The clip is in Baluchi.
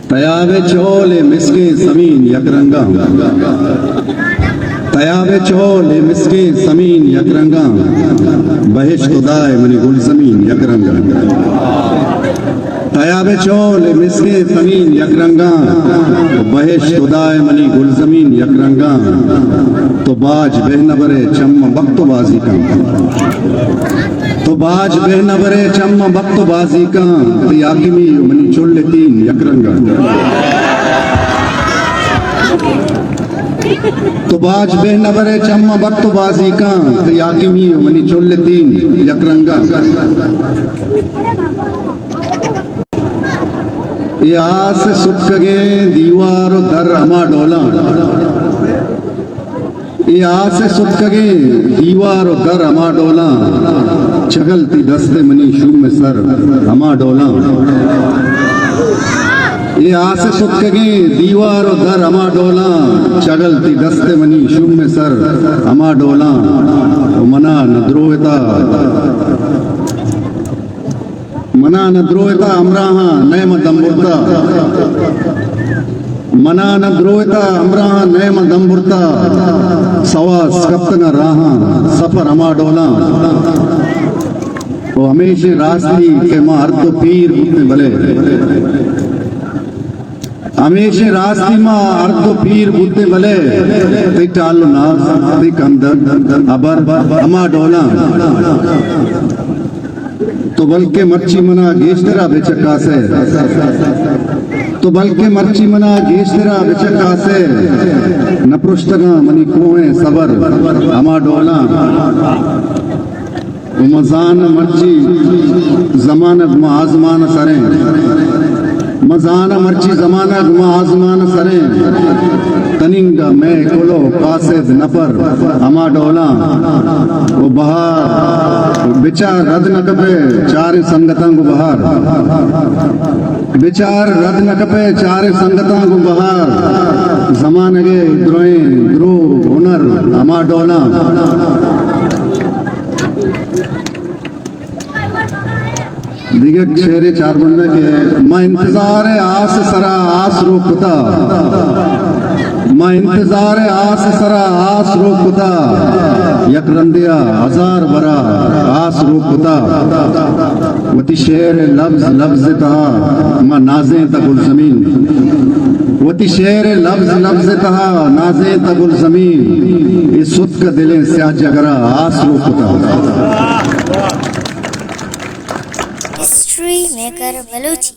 تیاب چول مسکیں سمین یک رنگاں، تیاب چول مسکیں سمین یک رنگاں، بہشت خدائے منی گلزمین یک رنگاں۔ تیاب چول مسکیں سمین یک رنگاں، بہشت خدائے منی گلزمین یک رنگاں۔ تو باج بہ نبرے چم بخت و بازی کن، تو باج بہ نبرے چم بخت و بازی کن، تئی حاکمی و منی چل تین یک رنگاں۔ تو باج بہ نبرے چم بخت و بازی کن، تئی حاکمی و منی چل تین یک رنگاں۔ اے آس ستکگیں دیوار و در ہما ڈولاں، اے آس ستکگیں دیوار و در ہما ڈولاں، چگل تئی دست منی شوم سر ہما ڈولاں۔ اے آس ستکگیں دیوار و در ہما ڈولاں، چگل تئی دست منی شوم سر ہما ڈولاں۔ و منا نہ دروہتا منا نہ دروہتا ہمراہاں نئے ما دم برتا، منا نہ دروہتا ہمراہاں نئے ما دم برتا، سواس کپتگاں راہاں سفر ہما ڈولاں۔ و ہمیشیں راستی کہ ما ہر دو پیر بوتیں بلے، ہمیشیں راستی ما ہر دو پیر بوتیں بلے، تئی ٹال و ناز، تئی کندگ، ہبر ہما ڈولاں۔ تو بلکہ مرچی منا گیشترا بچکاسے، تو بلکہ مرچی منا گیشترا بچکاسے، نہ پرشتگاں منی کوہیں صبر ہما ڈولاں۔ و مزان مرچی زمانگ ما آزمان سریں، مزان مرچی زمانگ ما آزمان سریں، تننگا مئے کلو قاصد نفر ہما ڈولاں۔ و بہار بچار رد نہ کپے چاریں سنگتاں گوں بہار، بچار رد نہ کپے چاریں سنگتاں گوں بہار، زمانگے درائیں دروگ ہنر ہما ڈولاں۔ دگہ شعرے چار بندہ کہ ما انتظار آس سرا آس رو کتا، ما انتظار آس سرا آس رو کتا، یک رندیا ہزار برا آس رو کتا۔ وتی شعر لبز لبز تہا ما نازیں تا گلزمین، وتی شعر لبز لبز تہا نازیں تا گلزمین، اے ستک دلیں سیاہ جگرا آس رو کتا۔ History maker Balochi.